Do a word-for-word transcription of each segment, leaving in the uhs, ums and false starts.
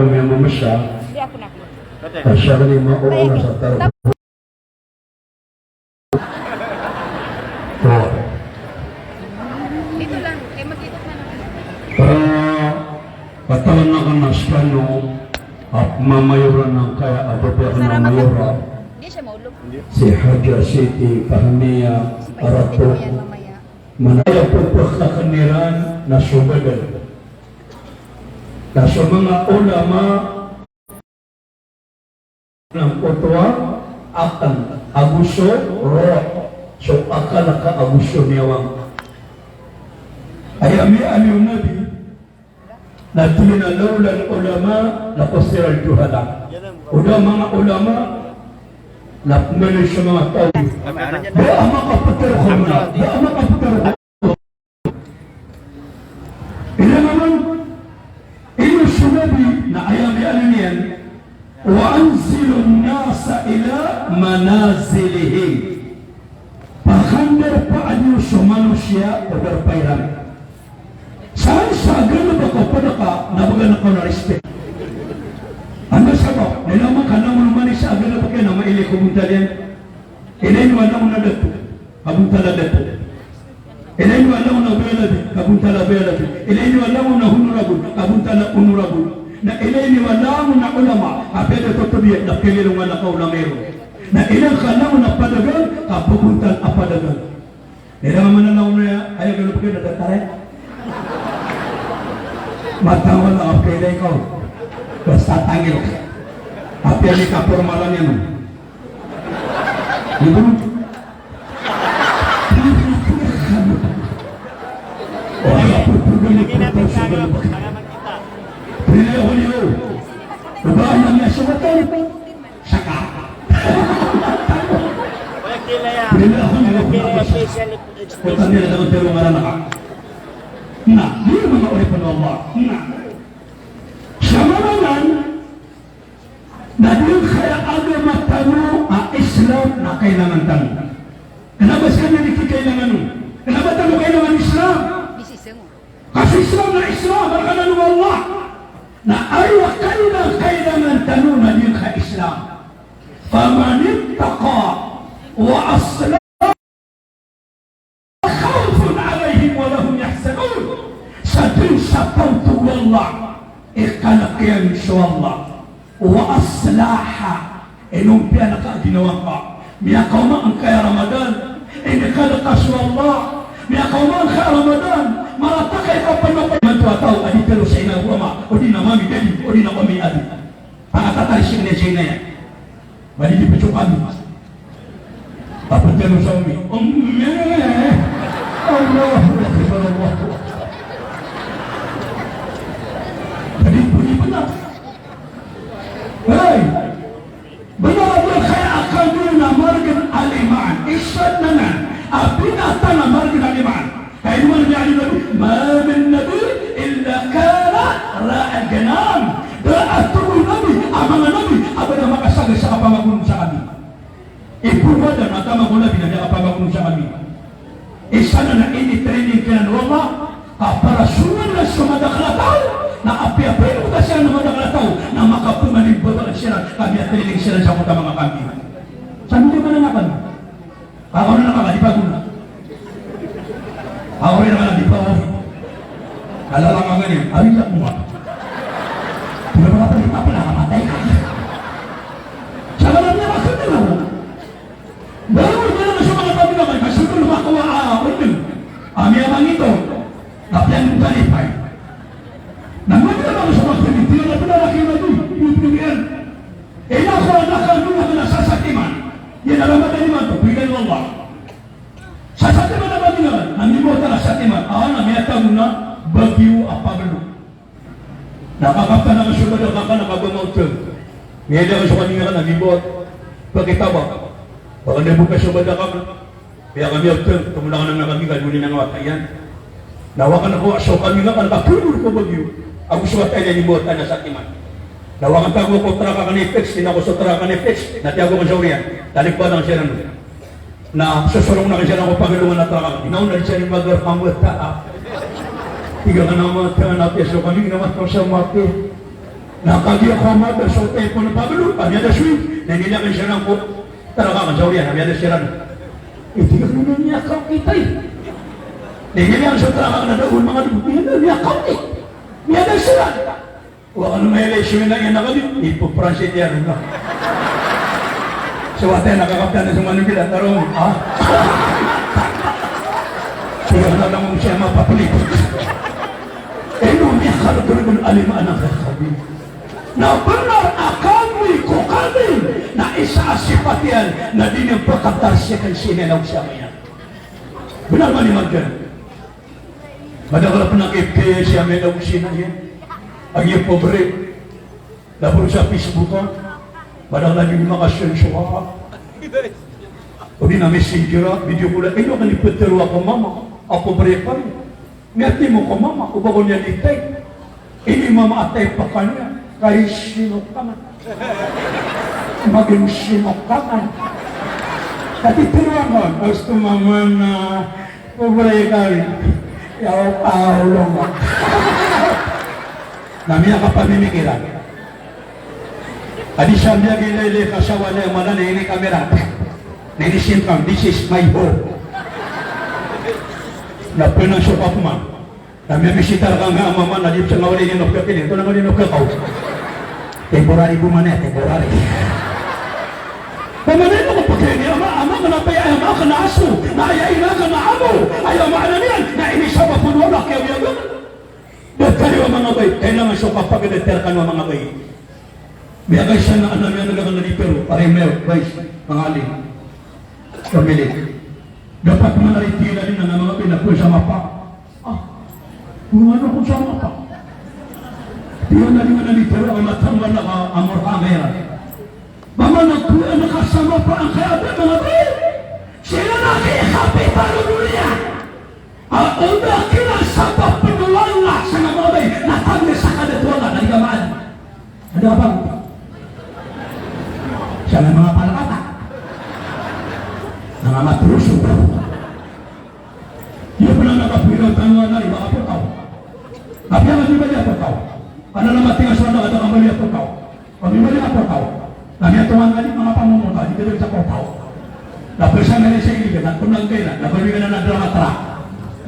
Miyamamasa. Asal ni mauna sa tao. Para katawan na kan askano, at mamayoran ng kaya adobe ako ng mayora. Si Haja Siti Fahmiya Arato. Manaya po po kakaniran na subadan. Na so mga ulama ng otwa, akal, ago so roh, so akal ka ago so niyawang. Aya miyaaloy o Nabi, na tig iyan a lawlal ulama, laqussiral juhala. O da a manga ulama, na pmbaloy so manga taw. Da a makaptero ko manga, da a makaptero ko Ilay mambo, ino so Nabi na aya miyaaloy niyan, "Wa anzilun nasa ila manazilihim." Pakandarpaa niyo so manosiya ko darpa iran. Sa, sa galbk o pd ka na bgan ka on a respect. Anda sabap, na ilay mambo ka langon o mani sa galbk iyan na mailay ko bontal iyan. Ilay niyo a langon a dato, ka bontal a dato. Ilay niyo a langon a bayalabi, ka bontal a bayalabi. Ilay niyo a langon a honorable, ka bontal a honorable. Na ilay niyo a langon a ulama, ka pd a totobiyat, na pd a langon a kaulama iron. Na ilay ka langon a padagang, ka bontal a padagang. Na ilay ka man a langon a aya galbk iyan na datar iyan. Matawal a kailay ka on. Basta tangil ka. Apiya ini kapormalan iyan on. Ibu. Na, di manga oripn o Allah. Na. Samanan, na di kaya agama tano a Islam na kailangan tano. Kna ba skaniyan i kikailangan on? Kna ba tano kailangan Islam? Ka so Islam na Islam, a rk anan o Allah. Na aya kailangan, kailangan tano na di ka Islam. Faman ittaqa wa aslaha khawfun alayhim wa la hum yahzanun. Sa dn sa taw, tig o Allah, i kalk iyan so Allah. Wa aslaha, inompiya na ka ginawa ka. Miyakaoma angkaya Ramadan, inikalk ka so Allah. Miyakaoma angkaya Ramadan, marata ka i kapanaw ka. Imanto a taw a di tlo sa ina o ama, odi na mami, daddy, odi na kami, abi. Pangatataris iyan sa ina iyan. Ba di di pcokami. Apa tano sa umi? Ummi. Allahu Akbar, Allahu Akbar. Jadi bunyi benar. Hey. Benar a ba kaya a kano na margn a limaan. Isa anan a binatang a margn a limaan. Ka ino man a miyaaloy o Nabi, "Ma min nabiyyin illa kana ra'iyal ghanam." Da a, tig o Nabi, a manga nabi a ba da makasaga sa kapamagonon sa kambing. Ipoon o Adam na taman ko nabi na miyakapamagonon sa kambing. Isa anan a ini-training kiran o Allah, ka para so manga so madakl a taw, na apiya pn ko ta siran na madakl a taw, na makapmanimba siran, ka miya-training siran sa koto a manga kambing. Sa miyamanan a kambing. Ako na nakakadipagun. Ako rin naman ang dipagun. Kalalangan nga niya, awit ako nga. Di ba makapagkita pala, kamatay ka? Sa alam niya, bakit na ako? Bago na naman sa mga tabi naman, kasi ito lumakuha, ah, ako din. Ah, may abang ito. Tapi ang talipay. Naman na naman sa mga pinitiyan, at pinalaki na doon, yung pinitiyan. Ina ko anak a Nabi na sasatiman. Iyan a Ramadan imanto, pagilay o Allah. Sasatiman a Nabi na, na mimbotan a satiman. Anan a miyatago na bagyo a pagalo. Na kakaptan a so bada ka na kabamaotan. Miyada ka so kambing ka na mimbot. Pagkitaba. Baka na bukas so bada ka na. Kaya kami, ah, tig, tig o Allah, na kami, ka di na nga wata iyan. Na wakan ako, so kambing ka, na kapulbul ko bagyo. Ago so wata iyan, imbawatan a satiman. Na wakan tago ko trak akn i-fix, tig akn so trak akn i-fix, na tiyago akn sa oriyan. Talik ba lang siran. Na sosorong akn siran ko pagalongan a trak akn. Inaon na di siran magar pamwata, ah. Tig akn a mata, na piya so kambing, na mas sa mati. Na kagiya ko a mada so type o pablo, a miyada so ig, na inilay akn siran ko taraka akn sa oriyan, a miyada siran. Tig akn a miyakaw kita i. Na inilay akn so taraka akn a da on manga dobo, miyada, miyakaw i. Miyada siran. Wa kano mailay so ina iyan a kadi, ipopransit iyan on na. So wata iyan a kakaptan na so manogila, taro, ah. Tig akn a langon siya mapapolitik. Ino miyakalagolagol a lima anak a kami. Na bnar a kami ko kami, na isa a sipat iyan na di niyan pkaptarsikan si ina iyan ago si ama iyan. Bnar man i marjan. Madakl a pn a kipkaya si ama iyan ago si ina iyan. Agiya pobre. Lapor sa Facebook a. Madakl a di makasend so a. Odi na Messenger a, video call a. Ino kn i ptharoa ko mama a pobre kami. Miyatimo ko mama, o ba ko niyan i-type. Ini mama a type akn iyan, kay sino ka man. Maging sino ka man. Katitharoa ko, gusto mama na pobre kami. Ya, Paolo nga. Na miyakapamimikiran. Adi sa miyagilay-lay kasawa na iyan, mala na ini kamera. Na ini sintang, this is my home. Na pn a so kapman. Na miyabisita rka nga a mama na di pn sa nga wali ini nokya kini, ito na nga wali nokya kaw. Temporary bo man iyan, temporary. Pamana ino ko pagkaya niyan, ama, ama, kna a baya, ama, kna a aso, na aya ina, kna a amo, aya maana niyan, na ini sabap o Allah, kaya miyagag. Datar iyo a manga bai, kailangan so kapagdatar kano a manga bai. Miyakaisa na anan iyan a gagana di Pero, pare Mel, guys, manga alim. Family. Dapat manariti na rin ang mga pinakuha sa mapa. Ah, kung ano kung sa mapa. Iyon na rin ang nandito, ang matanggal na ka, amor ka, meron. Mama na kuha na ka sa mapa ang kaya, mga bai. Sila na kaya kapitan o dunia. A, o da kiran sabap o Allah sa manga bai, na tagna sa kadat o Allah, na di ka maan. Anda ka ba? Sa manga palakata. Manga matruso. Iyo pn a nakapira tano na iba a potaw. Apiya ka di ba di a potaw? Ana na matinga so anda ka da kambali a potaw. Pag-iba di a potaw. Na miyatongan ka di manga pamomota, di ka di sa potaw. Na pesa nga di sa iligan, na kunang kailan, na balikan na drama tra.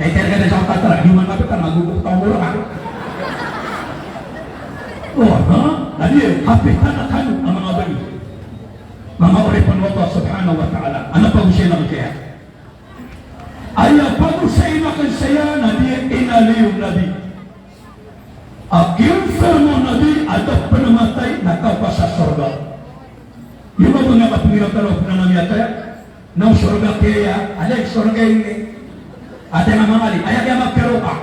Na iter ka di sa otak tra, di man kapit ka, maguguk taw mo ka. O, ha? Na di, kapitan a kano a manga bai. Manga oripn o Allah subhanahu wa ta'ala. Ano pag-osay na kaya? Aya pag-osay na kaya na di inaloy o Nabi. A kiyompirma o Nabi a da pn matay na kapas sa sorga. Iyo ba niyan kapngiran tano pn a miyatay? Na o sorga kiyaya, alay sorga ini. Ati na manga alim, aya kiyamapiya roo ka.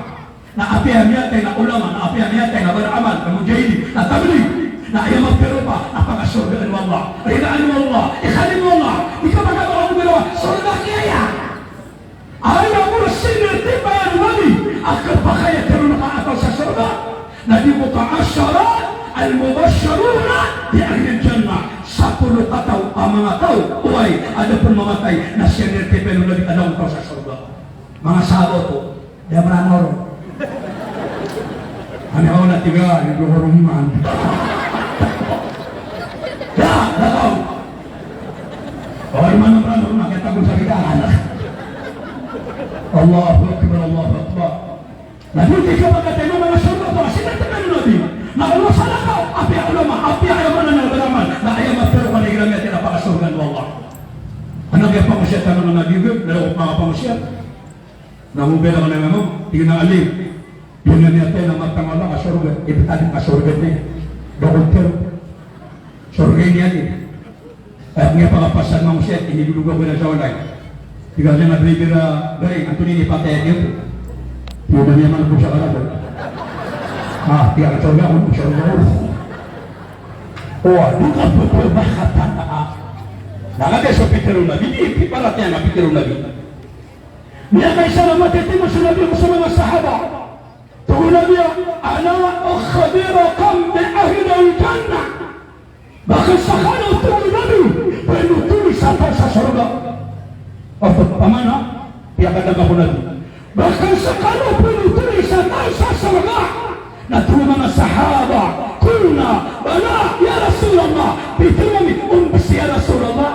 Na apiya miyatay na ulama, na apiya miyatay na baramal, na mujahidin, na tabligh. Na aya mapiya roo ka, na pakasorgaan o Allah. Ridaan o Allah, ikhalin o Allah. Di ka ba ka ba ka sorga kiyaya. Aya bo a sinirt iyan o Nabi a kapakay a tero na kaataw sa sorga na di bo ka ashara al-mubashsharuna bi ahlil jannah. Sapolo kataw a manga taw, oway, a da pn mamatay na sinirt iyan o Nabi a da on taw sa sorga. Manga sahaba oto, da mranaw ron. Ani haw na tiga, di ko ron iman. Da, da kaw. O, iman a mranaw na, kaya tagol sa bidaan. Allahu Akbar, Allahu Akbar. Na di ka ba katay na manga sorga, ba, sinirt iyan o Nabi. Na Allah sa lakaw, apiya ulama, apiya aya maana na baramal. Na aya mapiya roo ka na igira miyatay na pakasorgaan o Allah. Ano kaya pangosiyat a manga Nabi, na roo manga pangosiyat. Na mobile ka na nga mo, tig iyan a alim. Di na miyatay na matangala ka sorga, ibtad ka sorga niyan. Doktor. Sorga niyan. Aya miyapakapasan mangosiyat, inidodog ako iran sa walay. Tig iyan a driver a gari, antonaa i patay a giyoto? Tig iyan a miyaman ko sa karado. Ah, tig iyan a sorga, ako sorga. O, di ka pphakatana. Na kagiya so pitharo o Nabi, di, di paratiyaya na pitharo o Nabi. Miyakaisa na matitimo so Nabi ko so manga sahaba. Tig o Nabi a, "Ala ukhbirukum bi ahlil jannah?" Ba kn skano, tig o Nabi, panothol sa taw sa sorga? Opama na piyakadakl o Nabi. Ba kn skano panothol sa taw sa sorga? Na tig o manga sahaba, "Qulna Bala, ya Rasulullah, pitharo ami, o ba sii ya Rasulullah.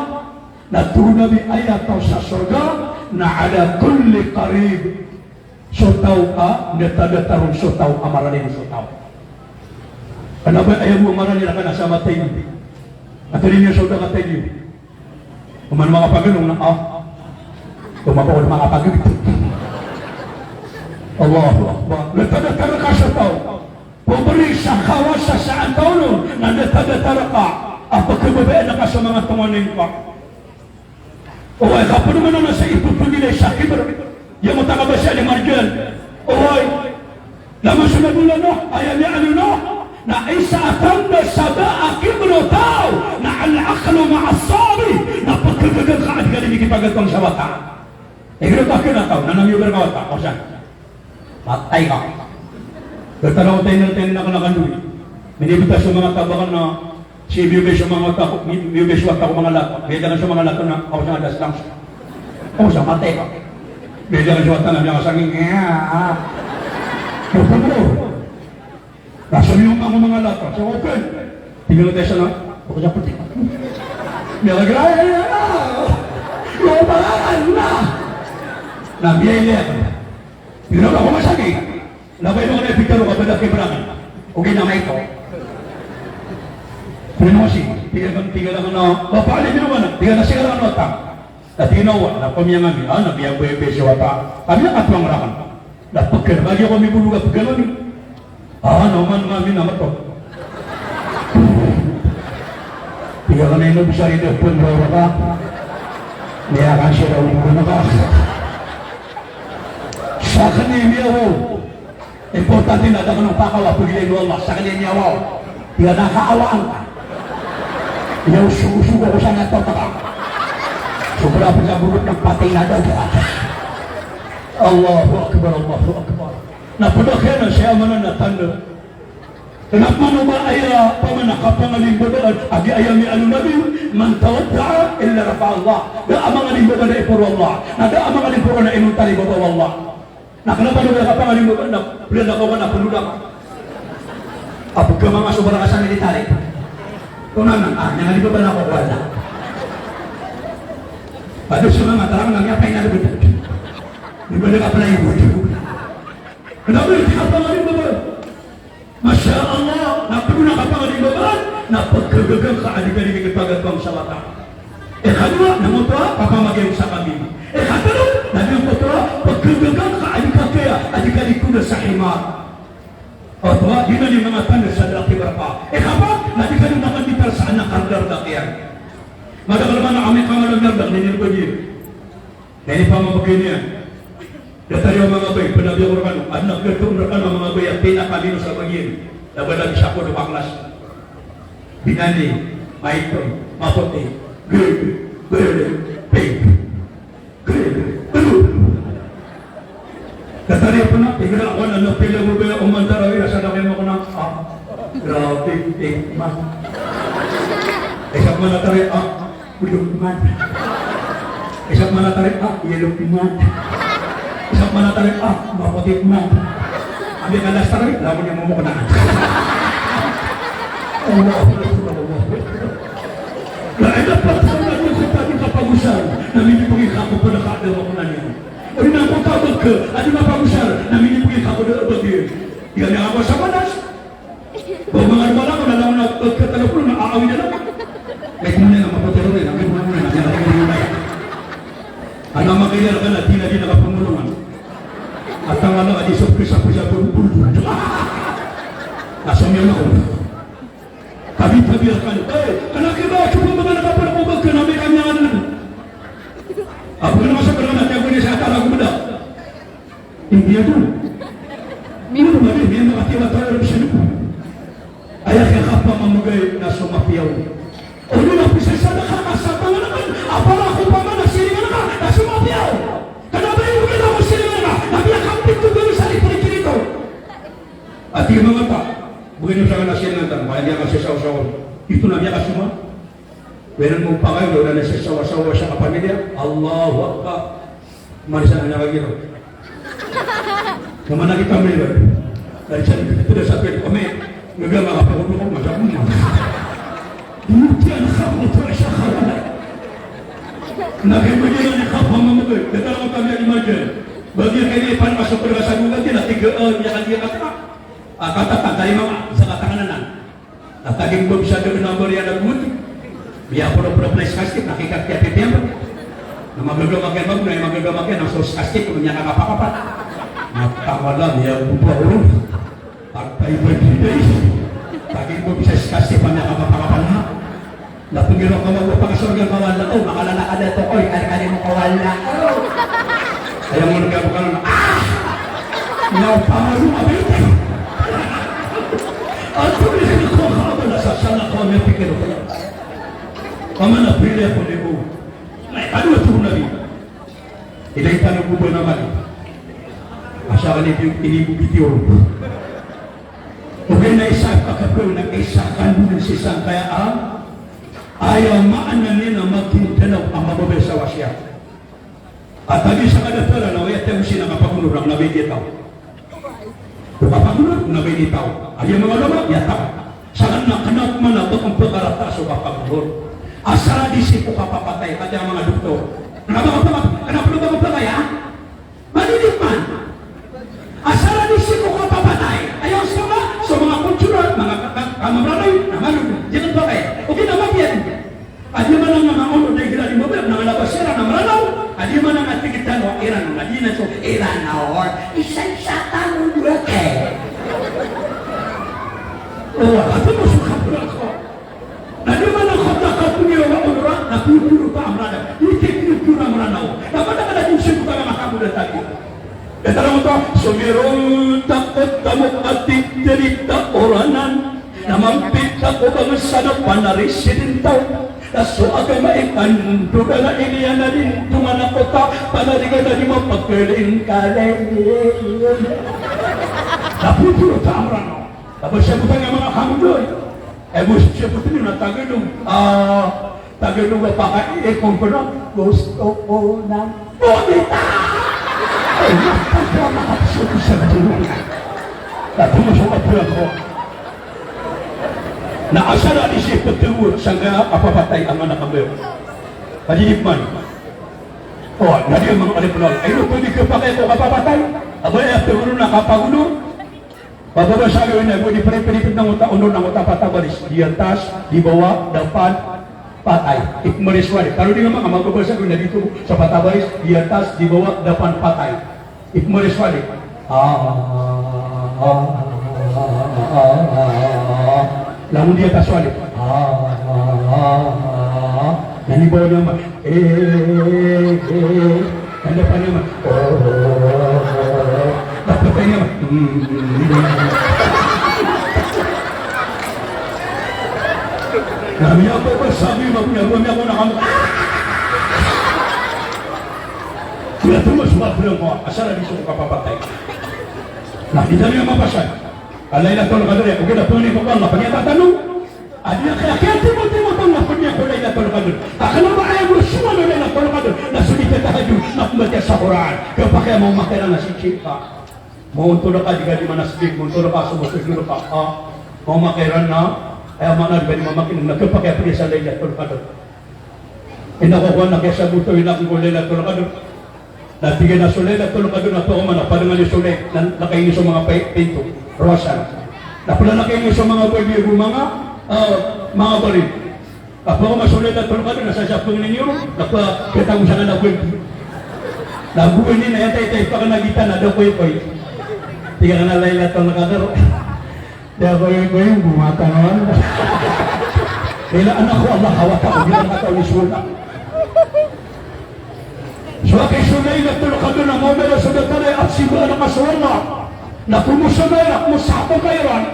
Na tig o Nabi, aya taw sa sorga na ala kulli qarib. So taw a, na datar on so taw a marani on so taw. Kna ba aya bo a marani rakn na sa matay niyo. Antonaa i niyo sa oda ka matay niyo. Oman makapagano na, ah. Oman ba oda makapagano. Allahu Akbar. Na datar ka so taw. Pmbri sa kawasa sa antaw on, na datar ka a pkhababayaan ka so manga tonganay ngka. Oway, kapd man anan sa ipphagilay sa kibr. Aya mataan ka ba sa di marjan. Oway. Na masold o Nuh, aya niyan a Nuh, na isa a tanda sa da a kibr o taw, na al-aqlu ma'as-sabi, na pkhagaga ka a di ka di mikipagagpang sa wata. Igira ka kna taw, na miyoga ka wata, o san. Matay ka. Datar o taw na, taw na kna kandoi. Minibita so manga taw, baka na, sii miyogay so manga wata ko, mi-, miyogay so wata ko manga lato. Miyailay so manga lato na, aw sa das lang. Aw sa matay ka. Miyailay so wata na, miyakasangin. Datar o taw. Na so miyoma ko manga lato. So, okay. Tig iyan a taw sa na, okay sa pti. Miyakagay, ay, ay, ay, ay. Miyakagay na. Na miyailay. Ino ba ko masakit? Na ba ino ka na pitharo ka ba da kibr akn? Okay na maito. Pino si, tig iyan, tig iyan a, ba pali, ino ka na? Tig iyan a, sii ka na wata. Na tig iyan a, wa, na pamiyang ami, ah, na miyaboy-boy so wata. Kami a katuwang rakn. Na pkhan, bagi ako mibolog a pkhan ami. Ah, na oman ami na mato. Tig iyan a, ino bisa rin a pnroraka. Niya kan siya daw muna ka. Sakn i miyawaw. Importante na da kna pakawa, pagilay o Allah, sakn i miyawaw. Tig iyan a kaawaan ka. Iya, uso-uso ko sa nga to ka. Sobra pn sa bolot na patay na daw. Allahu Akbar, Allahu Akbar. Na pd akn a siya manan a tanda. Kna pman o ba aya pman a kapangalimbabaan a giya aya miyaaloy o Nabi, "Man tawadda'a illa rafa'ahullah." Da a mangalimbaba na iporo o Allah. Na da a mangalimbaba na inonta imbaba o Allah. Na kna pman o ba aya kapangalimbabaan na, blan ako ka na pndoda ka. A pkhamanga so barang a sa military. Kna na, ah, miyangalimbaba ako ko Allah. Pd so manga tarang na miyapay na lbd. Di ba di ka pala ibo? Kna ba aya kapangalimbabaan? Masha Allah, na pd on a kapangalimbabaan, na pkhagaga ka a di ka di mikipagagpang sa wata. Ikadowa, na miyongoto a kapamagiyang sa kambing. Ikatlo, na miyongoto a pkhagaga ka a di ka kaya, a di ka di koda sa himar. Oto a, giyanan i manga tanda sa da a kibr ka. Ikapat, na di ka di makanditar sa anak a dardak iyan. Madakl man a amay ka mala dardak, na inirbag iyan. Na inipamamagay niyan. Datar iyan o manga babay, pd a biyag ko rkano. Adn a katoon rkano a manga babay a pinakamino sa bagi iyan. Na ba da bisa ko do ka klas. Binani, maitom, mapoti, green, violet, pink, green, blue. Datar iyan pn a, igira ako na napila mo ba oman tarawih, asa na kayo mo ko na, ah, grabe, eh, ma. Isa pman a tarawih, ah, blue man. Isa pman a tarawih, ah, yellow man. Isa pman a tarawih, ah, mapoti man. Ambi ka last tarawih, lamon iyan mo ko na. Allahu Akbar, Allahu Akbar. Na aya pn sa na di ko pati kapagosar, na minibgay ka ko pn a kaadn a mako na niyan. Odi na ko kabg, a di mapagosar, na minibgay ka ko da a bagi. Iyan iyan ako sa manas. Ba manga rmala ko na langon a pagkatalaw ko na aawi na lang. Ay, kung na, mapatero na, kung na, kung na, kung na. Ano ang makilala ka na, di na, di na kapangulungan. At ang ano, at isok ko sa pusa ko, bulbul. Nasa miyan ako. Tabi-tabi rkano. Eh, anak iba, coba ba nga nakapanakoba ka na may kanya nga na. Apo na masa pernah na tiyago niya sa atara ko beda. Hindi ako. Mino ba di, may makatiwatay rk sino. Aya kiyakapamamagay na so mapiya on. O di na pisa sa da ka, ka sa pangan akn, a para ko paman a siringan ka, na so mapiya on. Kna ba ino kna ko siringan ka, na miyakapit ko gawin sa lipod i kirito. Ati manga ta, bgay niyo sa kna siringan ta, maya miyakasasaw-saw. Ito na miyakasoma. Benen mo pakay, wala na sa sawa-sawa sa kapamilya. Allahu Akbar. Mari sa kanya lagi, no? Naman na kita melibat. Dari sa, kita sa pwede kami. Ngaga, makapakulo ko, masya Allah. Na kay madiyan i kapamamagay, katarangan kami a lima dyan. Bagi kay di pan masuk ka sa dugat, na tiga, eh, niya kan di kata. Ah, kata ka, tari mama, sa katanganan. Na taging bo bisa dyan na bari a lagot. Miyapura-pura pala i skastik, na kikakiyapipiyam. Na magagamak iyan, na magagamak iyan, na so skastik, na miyakakapakapat. Na tawala, miyabubaro. Pagpaiba di dai. Taging bo bisa skastik, na miyakakapakapat. Na pagiro ka mago pakasorga ka wala, o, makalalakad ato, oy, kali-kali mo ka wala. Aya mo nga bukan, ah! Ino pa mo nga bete? Ato ni ko ka wala sa sana ko nga pikir ko. Kama na pili ako ni ko. Na, ano ito na rin? Ilay tano ko ba naman? Asa ka ni ini ko bitiyo. Ogaid na isa a kapakapakay na isa a kandodon sii sangkaya a, aya maana niyan na magintalaw a mababaya sa wasiyat. At lagid sa kadaklan na aya tago sii na kapagonor na kna ba ini taw. O kapagonor na kna ba ini taw. Aya manga ulama, aya taw. Sakn na kna pman a ba pn pkarata so kapagonor. Asar a di sii ko kapapatay, katii a manga doktor. Kna ba kapapatay, kna pn ba kapapatay, ha? Madidit man. Asar a di sii ko kapapatay. Aya so manga, so manga kultural, manga ka-, ka-, kamamranaw, na manga, di kn pakay. Ogaid na mapiya. A di man a manga ono, na igira di mabaya, na manga labas iran, na Mranaw. A di man a tig tano a Iran, na di na so Iran na or. Isa-isa tano dowa kay. O, a di mo so kapura ko. Na di man a kota ka puniyo wa ora, na puturo pa a Mranaw. Iti puturo a Mranaw. Na pada ka na di sii ko ka na makamuda tagi. Datar oto, somirontak o tamok a titiri ta oranan, na mampita ko bangsa na panarisidin taw, na so agama i kandodona iniyan a di tonganakota, panariga na di mapakalingkalay. Na puturo ta a Mranaw. Tapos siya butang a manga kamudoy. Eh, bos siya butang na Tagalog. Ah, Tagalog a pakaikon ko na, gusto ko ng bonita! Ay, nakakatawa na kasi sa dulo. Tapos sa kapila ko. Na asar a di sii ptawag sangkaya a kapapatay a anak a bayo. Kadidit man. O, na di a manga alip na. Ay, no, pwede ka pakay ko kapapatay. Abay, a ptawag na kapagonor. Bababa sa gawin na, bo di pare, pare, pare, nangota, onor, nangota, patabaris, di atas, di bawa, dapan, patay. Ipmaris wali. Kalo di nga manga, mababa sa gawin na dito, sa patabaris, di atas, di bawa, dapan, patay. Ipmaris wali. Ah, ah, ah, ah, ah, ah. Langon di atas wali. Ah, ah, ah, ah. Na di bawa naman. Eh, eh, eh. Anda pa niya man? Oh, oh, oh, oh. Dapat pa niya man? Hmm. Na miyababa sa gawin, mababa, miyababa na kamo. Kaya tumas, mababa ko. Asar a di sii ko kapapatay. Na, di tano mapasad. A Laylatul Qadr, ya, ogaid na pangni ko Allah, pangni a tatanong. A di na kaya, kaya timo-timo tano na pangni ko Laylatul Qadr. A kna ba aya bo soman o Laylatul Qadr, na so di katahajjud, na pmbatiya sa Qur'an. Kaya pakay a maoma ka iran na sisii ka. Maontol ka, di ka di manasbih, maontol ka, so masujud ka. Ah, maoma ka iran na, aya maana di ka di mamakineg, na kaya pakay a pangni sa Laylatul Qadr. Ina ko kowan na kiyasabot o ina ko Laylatul Qadr. Na tig iyan a so Laylatul Qadr na pagoma na padangan iyo so lay-, na lakay niyo so manga pai-, pinto, rowasan. Na plalakay niyo so manga bali, manga, ah, manga bali. Na pagoma so Laylatul Qadr na sa, sa pangni niyo, na pa-, katago sa kna bali. Na bali na aya tay-, tay-, pakanagitan na da koy-koy. Tig iyan a Laylatul Qadr. Di ako yung, yung bumata naman. Kailangan ako, Allah, hawak ako, bilang kataon ni Suna. So, aki so Laylatul Qadr na maomera so datar a simbaan ka so Allah. Na komosa ka iran, komosa ka iran.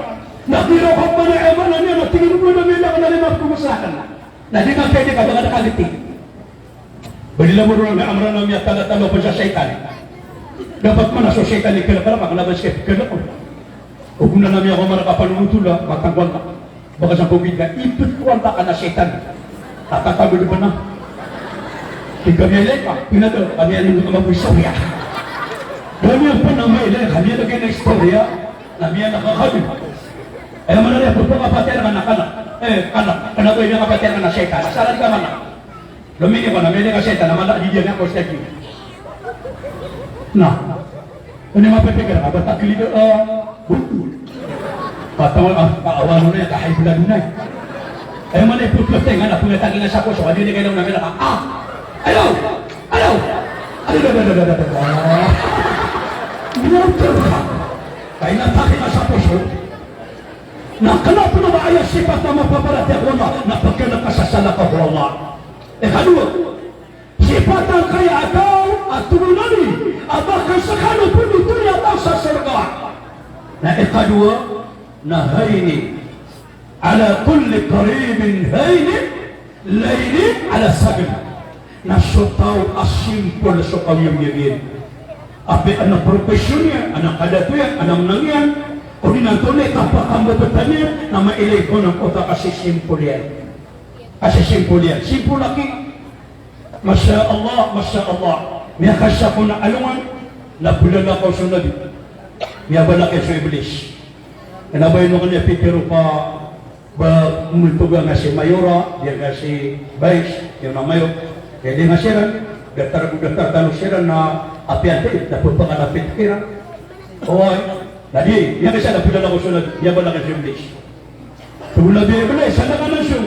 Na biro ka pa na aya maana niyan, na tig iyan ko na mila ka na lima komosa ka na. Na di ka pwede ka ba ka nakagiti. Bali lamo ron na amra na miyatala-tala pn sa shaytan. Dapat man a so shaytan i kalk ka, na ba ska i kalk ka. Ogaid na miyakaoma rka pn o motol a matangkal ka. Baka sa covid ka, iptkowan ka na shaytan. Tatatalo pn a. Tig ka miyailay ka, pinadal ka miyailay ka, maboy sawya. Kami a pn a mailay ka, miyalagay na istorya, na miyanakakadn. Aya maana niyan, pphakapatiyan ka na kanak. Eh, kanak. Kna ba aya kapatiyan ka na shaytan? Asar a di ka manak. Lomini ko na mini ka setan a mala di diyan ako sa ki. Na. Ini mapipikir ka ba taklid a buto. Patawal a awan na ka high blood na. Ay man ay puto tenga na punya tagi na sa ko so adi ni kailangan na mila ka. Ah. Ayaw. Ayaw. Ayaw. Ayaw. Kaya na tagi na sa ko so. Na kna pn a ba aya sipat a mapaparatiyaya ko Allah na pkna ka sa salakaw ko Allah. Ikadowa, sipat angkaya a taw a tig o Nabi a ba ka skano pn di toniyataw sa sorga. Na ikadowa, na hayni ala kulli qaribin hayni layli ala sabil. Na so taw a simpol so kawiyawiyag iyan. Apiya adn a profesyon iyan, adn a kadato iyan, adn a mnang iyan, odi na antonaa i kapakambabatan iyan, na mailay ko na kota a kasisimpol iyan. Kasisimpol iyan. Simpol a ki. Masha Allah, masha Allah. Miyakasa ko na alongan, na blalakaw so Nabi. Miyabalak iyan so Iblis. Kna ba ino kn iyan pitero ka ba multo ba nga si Mayora, di nga si Vice, di nga Mayor. Kaya di nga siran, datar ko datar tano siran na apiya antaa i tapapakalapit kiran. Oway. Na di, miyakasa na blalakaw so Nabi, miyabalak iyan so Iblis. Tig o Nabi a Iblis, sanda ka man so.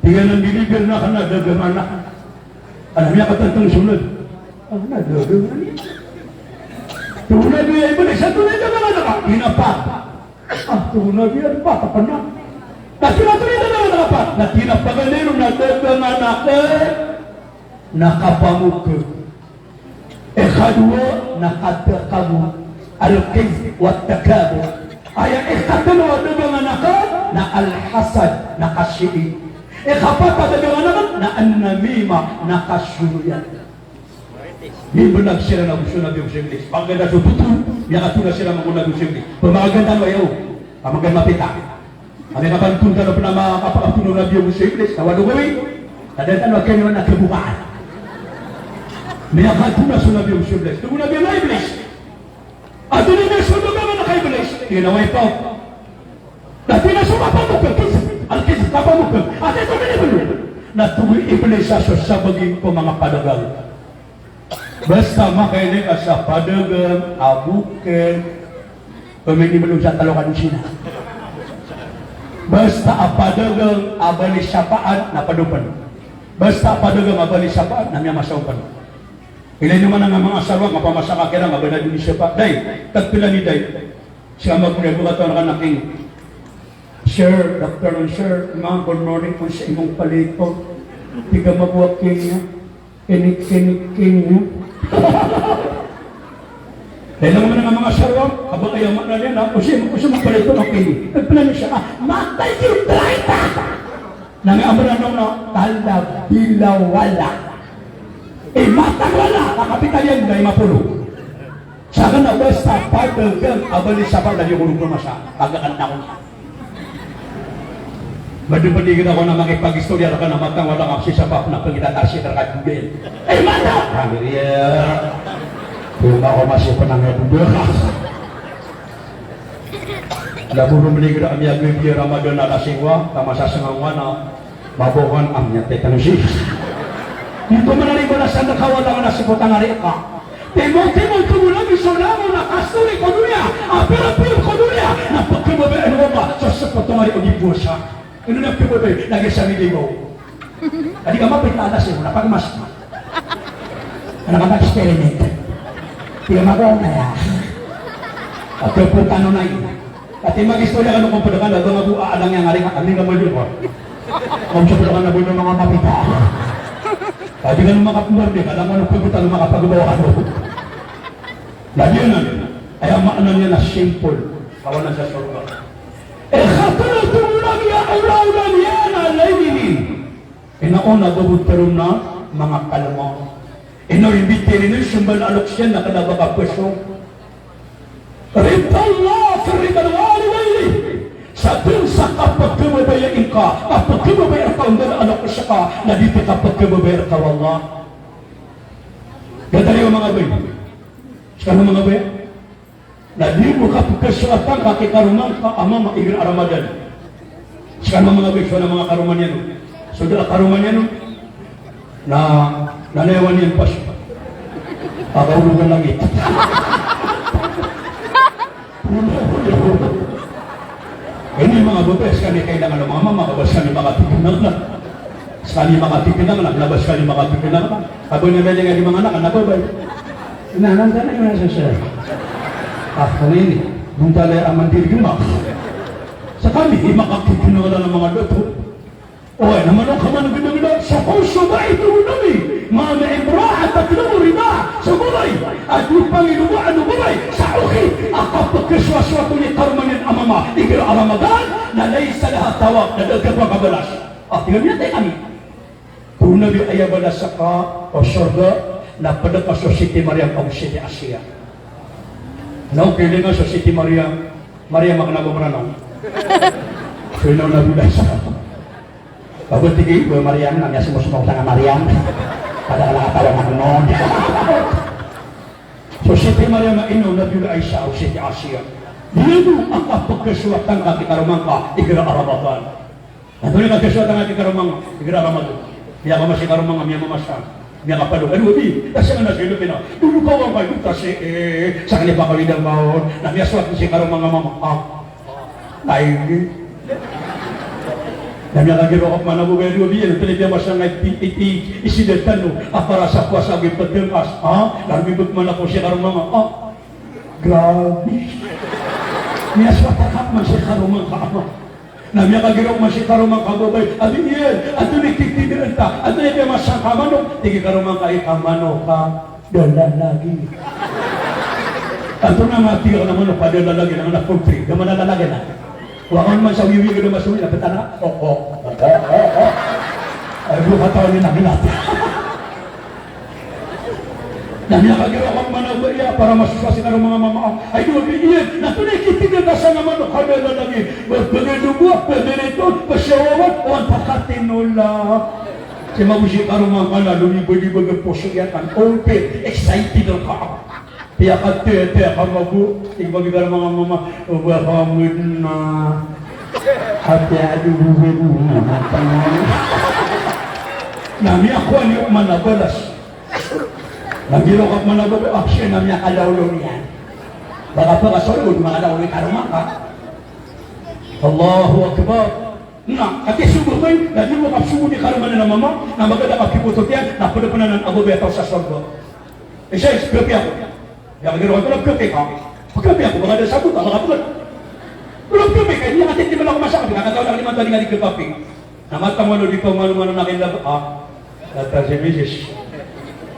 Tig iyan a deliver na kna dagangan akn. Kna miyakatantang so Nabi. Kna dagangan. Tig o Nabi a Iblis, antonaa i dagangan ka? Tig iyan a pat. Ah, tig o Nabi a pat a kna. Na tig iyan a antonaa i dagangan ka pat? Na tig iyan a paganay ron na dagangan akn na kapamokg. Ikadowa na katakabbur, al-kibr wa takabur. Aya ikatlo a dagangan akn na al-hasad, na kasii. Ikapat a dagangan akn na an-namimah, na kasoloyan. Mimbanag siran ago so Nabi ago so Iblis. Paganda so totol, miyakatona siran ago Nabi ago so Iblis. Pamaganda no ayaw. Pamaganda mapita. Ami kapanton tano pn a makapakapon o Nabi ago so Iblis, na walo gawii. Kada tano a kaniwan a kabukaan. Miyakatona so Nabi ago so Iblis. Tig o Nabi a Iblis. Antonaa i so dagangan ka Iblis? Tig iyan a wipe out. Na tig iyan a so kapamokg, kibr, al-kibr, kapamokg. Antonaa i so minimbaloy? Na tig o Iblis a so sabagi ko manga padagang. Basta makailay ka sa padagang a bokg, pamini mlo sa talokan sina. Basta a padagang a bali sapaat na padopan. Basta a padagang a bali sapaat na miyamasaopan. Ilay niyo man a manga sarwak, mapamasa ka kiran a ba na doni sapaat. Day, tagpila ni day. Sii ka magoya bo katawan ka na king. Sir, good afternoon, sir. Ma'am, good morning po sa imong palito. Tig a magoya king. Kinik, kinik, kinik. Kailangan man nga mga sarwa, habang ayaw man na niya na, o siya, o siya magpalito ng kinik. Nagplan siya, ah, matay yung trayta! Na nga amra na na, tala, bila, wala. Eh, matang wala, kakapital yan, dahil mapulo. Sa akin na basta, pag, pag, abali sa pag, lagi ko nung pumasa, pag, akan na ko. Badi-badi kita ko na makipag-istorya rka na matang wala ka si sabap na pagkita tasi rka dugay. Eh, mata! Kami riya. Puma ko masi penang ya budak. Labu rumli kita kami agad dia Ramadan na lasingwa, tamasa sengawa na mabokan am niya tetanus. Ito man ari ko na sa nakawa lang na si Kotang Ari ka. Timo-timo ko mula di so langon a kasori ko doniya, a pira-pira ko doniya, na pagkababayaan o Allah, so sepotong ari o di puwasa. Ino na pagkababayaan, lagi sa midi mo. Adi ka mapit na alas eh, wala pag mas. Ano ka mag-experiment? Di ka magawa na ya. At yung punta no na yun. At yung mag-istorya ka nung kumpara ka na, ba nga bu, aalang yang ari ka, amin ka mo yun, oh. Kung sa pula ka na bu, yung mga mapita. Pwede ka nung makapumberde, kala mo nung pupunta nung makapagabaw ka nung. Lagi na, aya maana niyan na simple. Kawanan sa sorga. Ikatlo, tig o Nabi, a awla-awla niyan na layli niyan. Ino na babot tharoon na manga kalma. Ino imbitirin iyan, sumban a loks iyan na kna ba ka pweso. Ridallah fi ridal walidayni. Sa dn sa kapagkababayai ngka, kapagkababayai rka o ndada a loks ka, na di ti kapagkababayai rka o Allah. Datar iyo manga bay. Skano manga bay. Na di bo kapkasoatan ka ki karoma ngka a mama igira a Ramadan. Skano manga bay, so na manga karoma niyan on. So da a karoma niyan on. Na, na lewan iyan pas. Aka olo ka langit. Ini manga babay, skami kailangan o mama, manga babay, skami makatikinang na. Skami makatikinang na, na ba skami makatikinang na. Abo na mali nga di manga anak, na babay. Na, nanta na yung nasa siya. Ah, ano ini? Buntale aman diri gima. Skami, di makatikinang na ng mga dato. Oway, na mano ka man gdagdag sa pawso ba ito nabi, manga imra'a tatlubu rida'a, sa babay a di pangilowaan o babay sa oki a kapkhasowasowat on i karoma niyan a mama igira a Ramadan, na laysa laha thawab, na da a kapakabalas. A, tig iyan a tig ami. Tig o Nabi, aya balas ka o sorga na pd ka so Siti Maryam ago Siti Asiya. Na o kilingan so Siti Maryam, Maryam a kna ba Mranaw. So ino na balas ka. Pagod tig i Mariam, na miyasomosomok sa nga Mariam. Pada ka na katawa na knon. So Siti Mariam a ino o Nabi Isa, o Siti Asiya. Di ino a kapkhasowatan ka ki karoma ngka igira a Ramadan. Antonaa i kakhasowatan ka ki karoma ngka igira a Ramadan? Miyakama si karoma ngka, miyamamasa. Miyakapalo, ado abi, ta sangkanan a silo pina. Dolo ka wangkay, dolo ka si, eh, sangkanan i pakawida ngka on. Na miyasowat si karoma ngka mama. Ah. Ay, na miyakagiraw ka pman a babay, ado abi, ino tano i piyamasa ngka i, i, i, i sidad tano a para sa powasa ago i pd ngka, ha? Na mibg man ako si karoma ngka, ha? Grabe. Miyasowat ka pman si karoma ngka, ha? Na miyakagiraw man si karoma ngka a babay, abi iyan, antonaa i kikidaan ta, antonaa i piyamasa ngka a manok, tig i karoma ngka, ika manok ka. Dalalagi. Antonaa nga tig a kna manok ka dalalagi, na kna poultry, da manalalagi na. Wa ka on man sa wiwi ka da masowing na ptana. O, o, o, o, o. Ay, bro, katawan iyan a kna. Na miyakagiraw ka pman a babay a para masosowa si karoma ngka a mama. Ay, di, abi iyan, na antonaa i kikidaan ta sa nga manok ka dalalagi. Ba, bagay do bo, ba, ganito, ba, shawawan, o, antaa ka tinola. Sii mambo si karoma ngka na lomibagibag a poso iyan, over excited ka. Piyakatete ka mambo, tig mambo i karoma ngka a mama, o ba ka madn na. Ati adi bubay mo na. Na miyakowa niyo pman a balas. Na giraw ka pman a babay, action, na miyakalaolaw niyan. Baka, baka, sorry, o di makalawlaw i karoma ngka. Allahu Akbar. Na, katii so babay, na di bo kapsogoon i karoma niyan a mama, na magada kapibotot iyan, na pd pn anan a babay a taw sa sorga. Isa, isa, piyapiyako. Miyakagiraw ka, piyapiyako. Piyapiyako, magada sabot, a, makapagad. Piyapiyako, miyakatitiman ako masakit, na kataw na lima tali nga di kapapi. Na mata mo, ano, di pa umano-mano na kinlab-, ah. Kata si misis.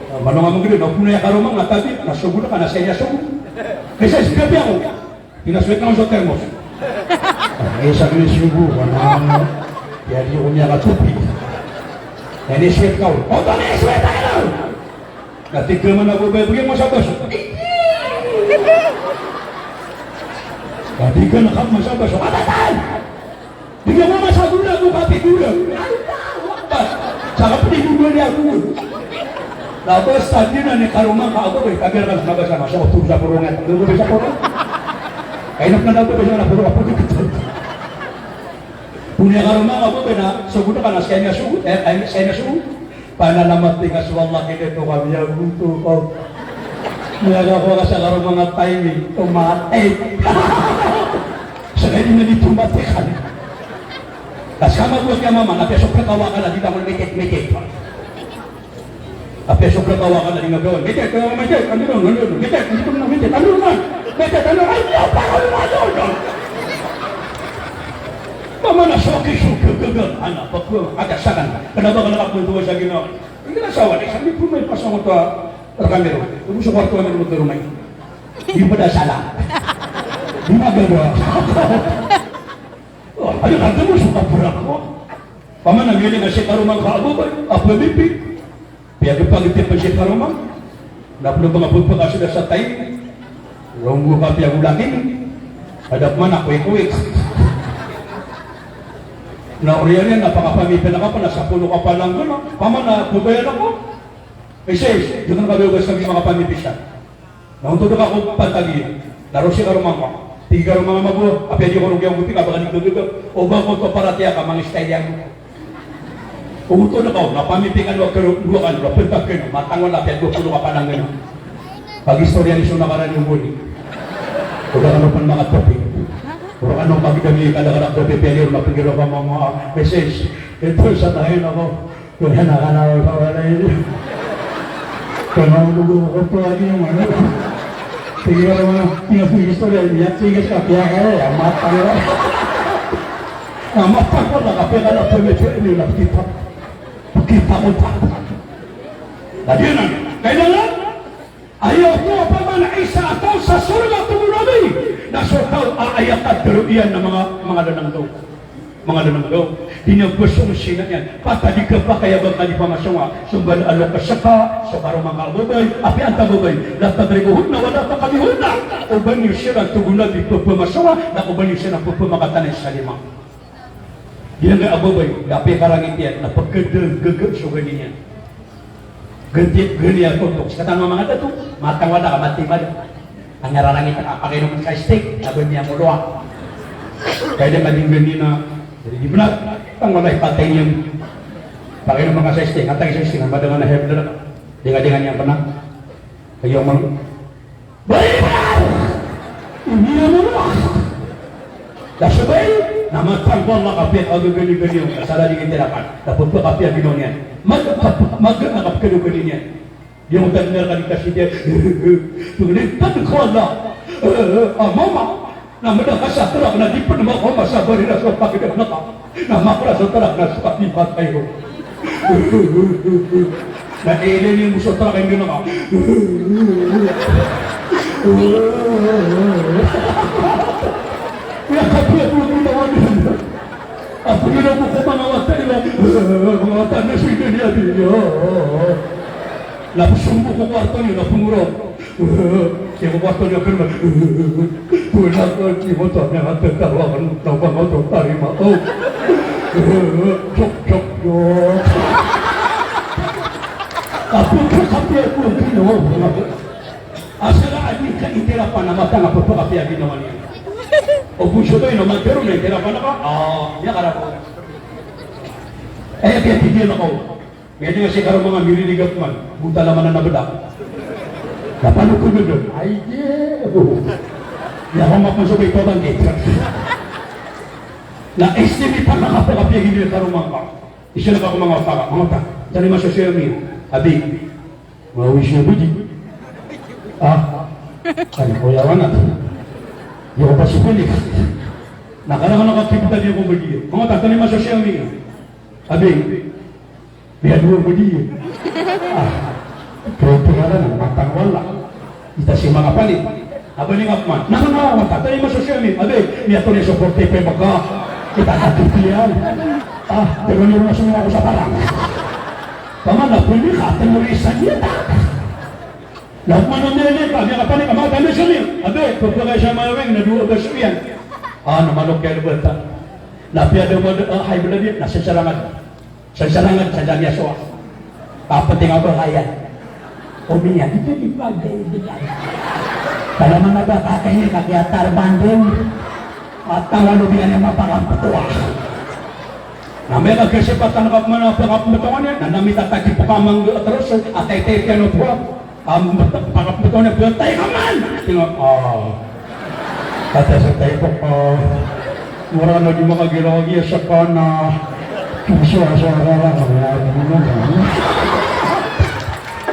Ah, mano nga manggido, na opama aya karoma nga tabi, na sogo na ka, na saya sogo. Isa, isa, piyapiyako. Pinaswit na on so termos. Ay, sa akin subo, ano, kaya di ko niya katupi. Yan, iswit ka on. O, ba, iswit ka on. Katiga man ako, ba, bigyan mo sa baso. Katiga na ka mo sa baso. Katatay! Bigyan mo nga sa gula, mo katigula. Allahu Akbar. Sa kapatid mo niya ako. Labas sa dina ni karoma ka ako, eh, tagal ka sa labas na, sa otur sa purungan. Ano mo sa purungan? Kaya na pala ako, basta na purungan, purungan. Punya karoma ka ako, basta, so guna ka na, sa kanya sugo, eh, kanya, sa kanya sugo. Panalamat tika so Allah, kita to kami, ya, guto ko. Miyakakowa ka sa karoma nga timing, tomatay. Sa kanya na di tomatay ka. Tas kama buat ka mama, na piya so prakawa ka na di tanggol mitit, mitit. Na piya so prakawa ka na di nga gawan. Mitit, mitit, ano, ano, ano, mitit, ano, ano, mitit, ano, ano, mitit, ano, ay, ano, ano, ano, ano. Mama na soki, soki, gaga, ana, pagkuha, ada sakan. Kenapa, kenapa pun tua sa ginawa? Hindi na sawa, di, sabi ko may pasang ko to, ah, rekamero. Ubus sa kwarto kami rumot rumay. Di ba da sala? Di ba gagawa? Oh, ano ka, tamo sa kapura ko? Paman, ang yun nga si karoma ka, abo ba? Apa, bibi? Piyagpagtipan si karoma. Na plo ba nga pagpakasida sa tayo? Ronggo ka piyagulakin. Ada pman ako ikuwi. Na oriyan yan, na pakapamipi na ka pa, na sa puno ka pa lang doon, no? Paman, na babayan ako. Isa, isa, doon ka ba, sa mga kapamipi siya. Na onto doon ako pantagi. Na roo si karoma ka. Tig i karoma ka, mabo, apiya di ko roo kiyanggopi ka, baka di gagaga. O ba ko to paratiyaya ka, mangistay iyan. Oto na kaw, na pamipikano a karo, dowa kano, na pentaken, matang wala, piyago ko ka panangan. Pag-istorya ni so nakarani o goni. O da kano pn makatopi. O da kano magdami, kada-kada ko pipiya niyo, na pagiro ka mga message. Ito sa tayo na ko. Kaya na ka na wala ini. Kaya na wala ko pa niyo, ano. Sige, ano, ano, sige, sige, istorya niya, sige, sa kaya, kaya, matang wala. Na matang wala, kapiya ka na, pwede, pwede, na kita. Kita ko pa. Na di na, kailangan, aya oto a pman a isa a taw sa sorga, tig o Nabi, na so taw a aya kadaro iyan na manga, manga lanang daw. Manga lanang daw. Di niyan pasong sina iyan. Pata di kapakay a ba ka di pamasonga. So mbala a loks ka, so karoma ngka a babay, apiya antaa a babay. La tadribuhunna wa la taqdhuhunna. Oba niyo siran, tig o Nabi, ppamasonga, na oba niyo siran ppamakatana sa lima. Giyangkaya a babay, na piyakarangit iyan, na pkadagaga so gani niyan. Ganti, gani a tontok. Sekatano a manga dato, matang wala ka, mati mada. An aya rarangit ka, pakainom ka steak, na ba niyan molowa. Kaya di ka di gani na, jadi di bnar. Tang wala, ipatay niyan. Pakainom ka sa steak, atay sa steak, na ba dengan a high blood ka. Di ka, di ka niyan pn. Kaya mo. Balibar! Iniya mo ba? Da so bae, na matang ko Allah, kapiya ka gagani-gani, na sa lagid i tirapan, na pphakapiya ginawa niyan. Mag-, mag-, mag-, magkano gani niyan. Di ako tagnar ka di kasi niyan. Pagalitan ko Allah. Ah, mama. Na mada ka sa trak na di pn makaoma sa barira so pagdam ka. Na makra so trak na so kapipatay ko. Na ilay niyo so trak a ingd ka. Ya, kapit ko ginawa niyan. Apo ginawa ko ko manga wata ila. Manga wata na so ingd niyan. Na psombo ko kwarto niyo na pngoro. Kiyakowat ko niyan pn, wala ko, di mo to niyan, tatawa ko, tawa ko, tarima. Oh. Jok, jok, jok. Apo ko, apo ko, apo ko. Asal a di ka itirapan a matang a pphakapiya ginawa niyan. O pn so taw na matero na itirapan ka. Ah, niyan karako. Eh, kiyatigiyan ako. Miyatnga si karoma nga, miririg a pman, bota laman a nabda. Na pano ko dodon? Ay, di. Ako. Miyakaoma pman so ba ito bangkit. Na estimate ka, kapakapiya gini karoma ngka. Isa na ka ko manga wata ka, manga wata. Tani masosiyal mi. Abi. Mawis na budi. Ah. Ano ko yawan na. Di ko pa sipili. Na karang ka na kakipta di ko budi. Manga wata, tani masosiyal mi. Abi. Miyadowa ko di. Ah, kritikal anan, matang wala. Ita si manga palit. Aba ni nga pman. Na manga wata, tani masosiyal mi. Abi, miyato ni so forty-five ka. Kita ka tipiyan. Ah, pero ni nga sumama ko sa parang. Paman na pwede ka, tani mo isan niya ta. Na pman na miyali ka, miya ka panik, manga tani sami. Abi, pagpagay sa manga wing, na dowa ba siyan. Ah, na malok kaya lubata. Na piya daw mada, ah, high blood niyan, na sasarangad. Sansarangad sa dami a sowa. Kapeting a ba kaya. Omi niyan, di ka di bagay, di ka. Kala man a ba kakay niyan, kakiyatar banding. At tawalo niyan a mapakampetowa. Na miyakakasipatan ka pman a pakampetowa niyan, na mitataki pkamangga a teros, a taytay piyan o towa. Am, pakapeto na, "Patay ka man!" Tingnan, ah. Kata sa tayo po, ah, mura na di makagiraw iya sa kana. Kung siya, siya, siya, siya, siya.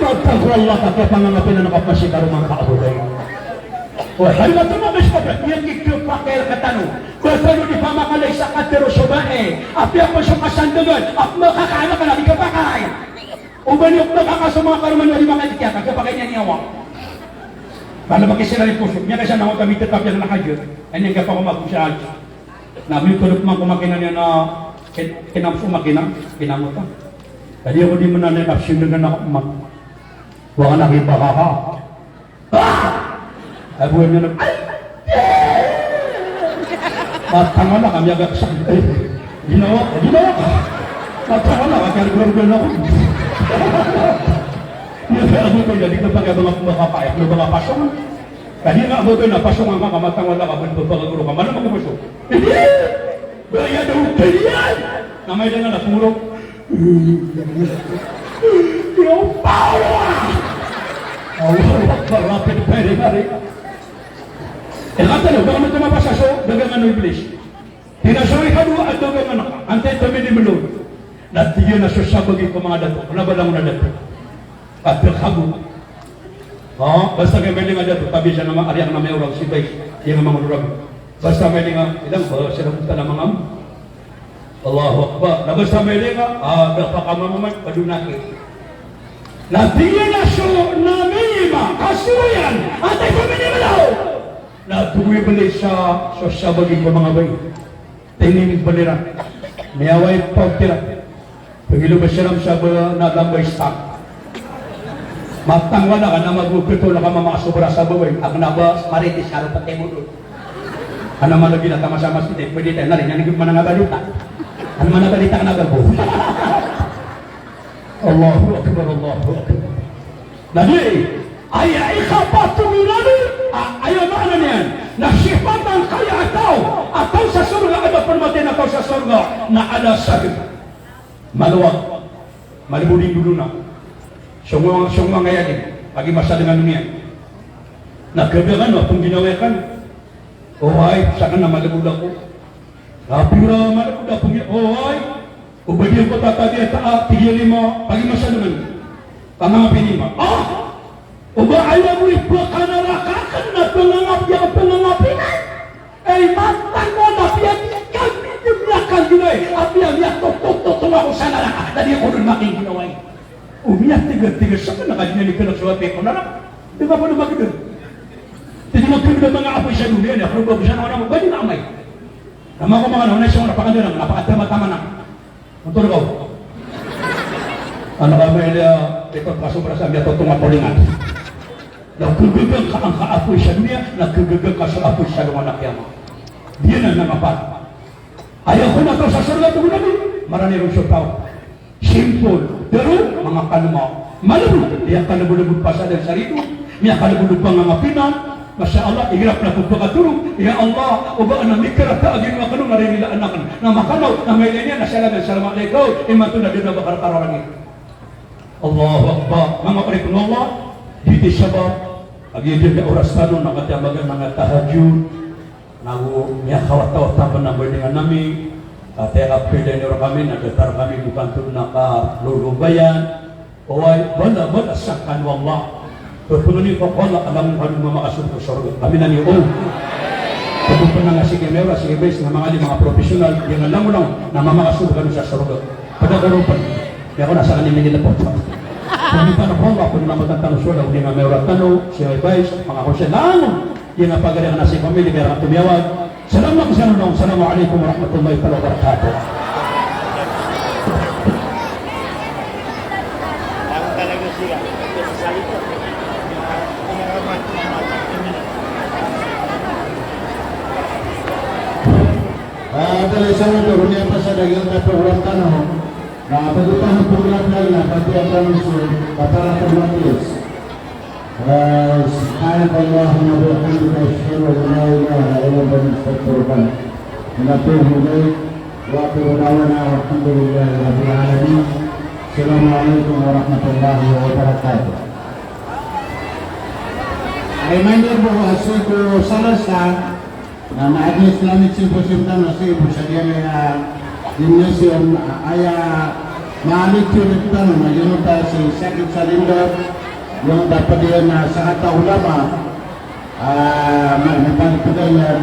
Matag o Allah, ka kaya pangangapi na nakapasi ka rumang kaabulay. O, hari ka tumabas ka, bro. Iya kikipakay katano. Basta no di pamakalay sa katero so bae. Apiya pn so kasandagan. Ap makakaana ka na di kapakay. O ba niyo pn makakasoma karoma niyo di makadikit, ka kapakay niyan i awa. Bala ba kisilay poso, miyakasana ko kami tetap iyan na hajat. Ay niyan kapakoma ko sa hajat. Na miyo ko dok man ko makina niyan na kin-, kinamso makina, kinamota. Tadi ako di mananay na sindagan ako man. Wa ka na kipakaka. Ah! Abuan niyan, ay! Matang wala ka, miyagak sa, ay, ginawa, ginawa ka. Matang wala ka, kaya ginawa, ginawa. Iya, kaya ako ito, jadi kapag abang ako makapayak, na ba nga pasong? Kadi nga, abang na pasong nga ka, matang wala ka, ba pagaguro ka, mana magpasong? Hindi! Ba iya daw kaliyan! Na may dangan na puro. Yo, power! Allahu Akbar, rapid firing ari. Eh, kata na, baka mo tumabasa so dagangan o Iblis. Tig iyan a so ikadowa a dagangan ka, antaa i tominimbelo? Na tig iyan a so sabagi ko manga dato. Kna ba langon a dato? Kata kago. Ha, basta ka mailing a dato, tabi sa nama, ari akn a mayaw rag sibay, iyan a manga onorago. Basta mailing a, ilang ba, sa dato tana manga Allahu Akbar. Na basta mailing a, ah, da pakamamaman, padonaki. Na tig iyan a so namima, kasoyan, antaa i tominimbelo? Na tig o Iblis a so sabagi ko manga bai. Tinimbel iran. Miyawaid pawt iran. Pagilobas iran sa ba na lamba i stamp. Matanggal ka na magugutol ka mamakasobra sa babay. Ang naba, marites ka ro pati mo doon. Ano man lagi na tama sa mas kita, pwede tayo na rin, yan yung manangabalita. Ano man nabalita ka na gabo? Allahu Akbar, Allahu Akbar. Na di, aya ikapat o mirabi, a, aya maana niyan, na sipatan kaya a taw, a taw sa sorga, a da pn matay na taw sa sorga, na ala sahib. Malowag, malbod i ndodon a. Song, song mangayadin, pagimasadangan iyan. Na kagagan, a pngginawai kan. Oway, sakn na malbod ako. Na pira malbod a pnggi-, oway. O ba di ako tatadi a ta-, a, tig iyan lima, pagimasadangan. Pangangapin lima. Ah! O ba aya bo i pkanaraka akn na pangangap-, aya pangangapin iyan. Ay, matag ko na piyag-, piyag-, piyag-, piyag-, piyag-, apiya miyatotototo ako sa naraka, na di ako ron makingginawa. O miyatigattigat sa kanaka, di niyan ikalak so apiya ko naraka. Di ba pwede magdn? Di di magdn manga apoy sa doniya niyan, pero bago sa naraka, pwede na amay. Na mako manga na, na isang na pakadn na, na pakatamatama na. Motor ka. Ano ka ba ila, ito, kaso para sa amin, ito, tunga polingan. Na kagaga ka angka apoy sa doniya, na kagaga ka sa apoy sa alongan a kiyamat. Di niyan na mapal. Aya kon a taw sa sorga, tig o Nabi, marani ron so taw. Simple. Daro, manga kalma. Malbod, aya kalbodlbod pasadan sa rido. Miyakalbod o pangangapin iyan. Masha Allah, igira pn ako pakatorog, ya Allah, o ba adn a mikarata a ginawa ko na ririlaan akn. Na makanaw, na mailay niyan, na salamat, salamat alaikum, imanto na dn a ba karkararangit. Allahu Akbar. Manga oripn o Allah, giyoto i sabap a giya dn a oras tano na katii a magaan a manga tahajjud. Nago miyakawatawata pn a mbandingan ami, katii a kapilay niyo rkami na datar kami ko kanto na kalolobayan. Oway, bala, bala sangkan o Allah. Pphangni ko Allah a langon kano mamakasold ko sorga. Amin, amin. O. Pagpapnanga, sige, mewra, sige, bes, na manga di, manga professional, di nga langon, langon na mamakasold kano sa sorga. Pada ko ron pn. Aya ko na sa kanya minilapot. Pagpapnanga ko Allah, pagpapnanga ko Allah, pagpapnanga ko Allah, pagpapnanga ko Allah. Di nga pagari ka na si family, kaya ka tumiyawag. Salamat sa inyo. Assalamu alaikum warahmatullahi taala wabarakatuh. Ah, dali sa mga to, huni ang pasada, yung program tano. Na, pagkatapos ng program na yun, pati ang tanong sa, para sa mga. Ah, subhanakallahumma wa bihamdika, ashhadu an la ilaha illa anta, astaghfiruka wa atubu ilaik. Wa akhiru da'wana alhamdulillahi rabbil alamin. Assalamu alaikum warahmatullahi wabarakatuh. A reminder bo, a sii ko Salasa, na, na aya Islamic Symposium tano sii bo sa giyangkaya gymnasium, a, aya maana niyan rktano na giyangkoto si Sheikh Salim Daud, giyangkoto a pd iyan a sakataw a ulama, a, ma-, mapagpd iyan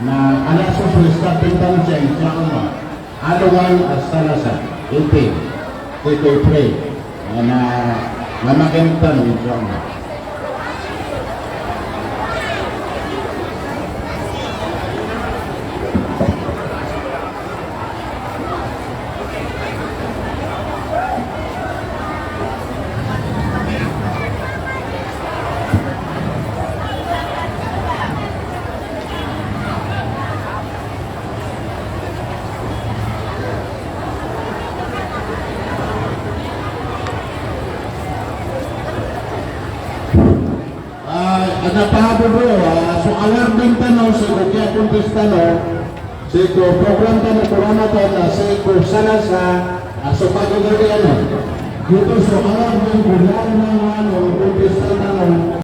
na alas dos starting tano sii, insha Allah. Alongan a Salasa, ipin, ito i-pray. Na, na makinig tano, insha Allah. Ah, adn a pahabol roo, ah, so awarding tano, sii ko kiyakontest tano, sii ko program tano ko Ramadan, ah, sii ko Salasa, ah, So pagagawii anan, giyoto so alam ko giyangkoto a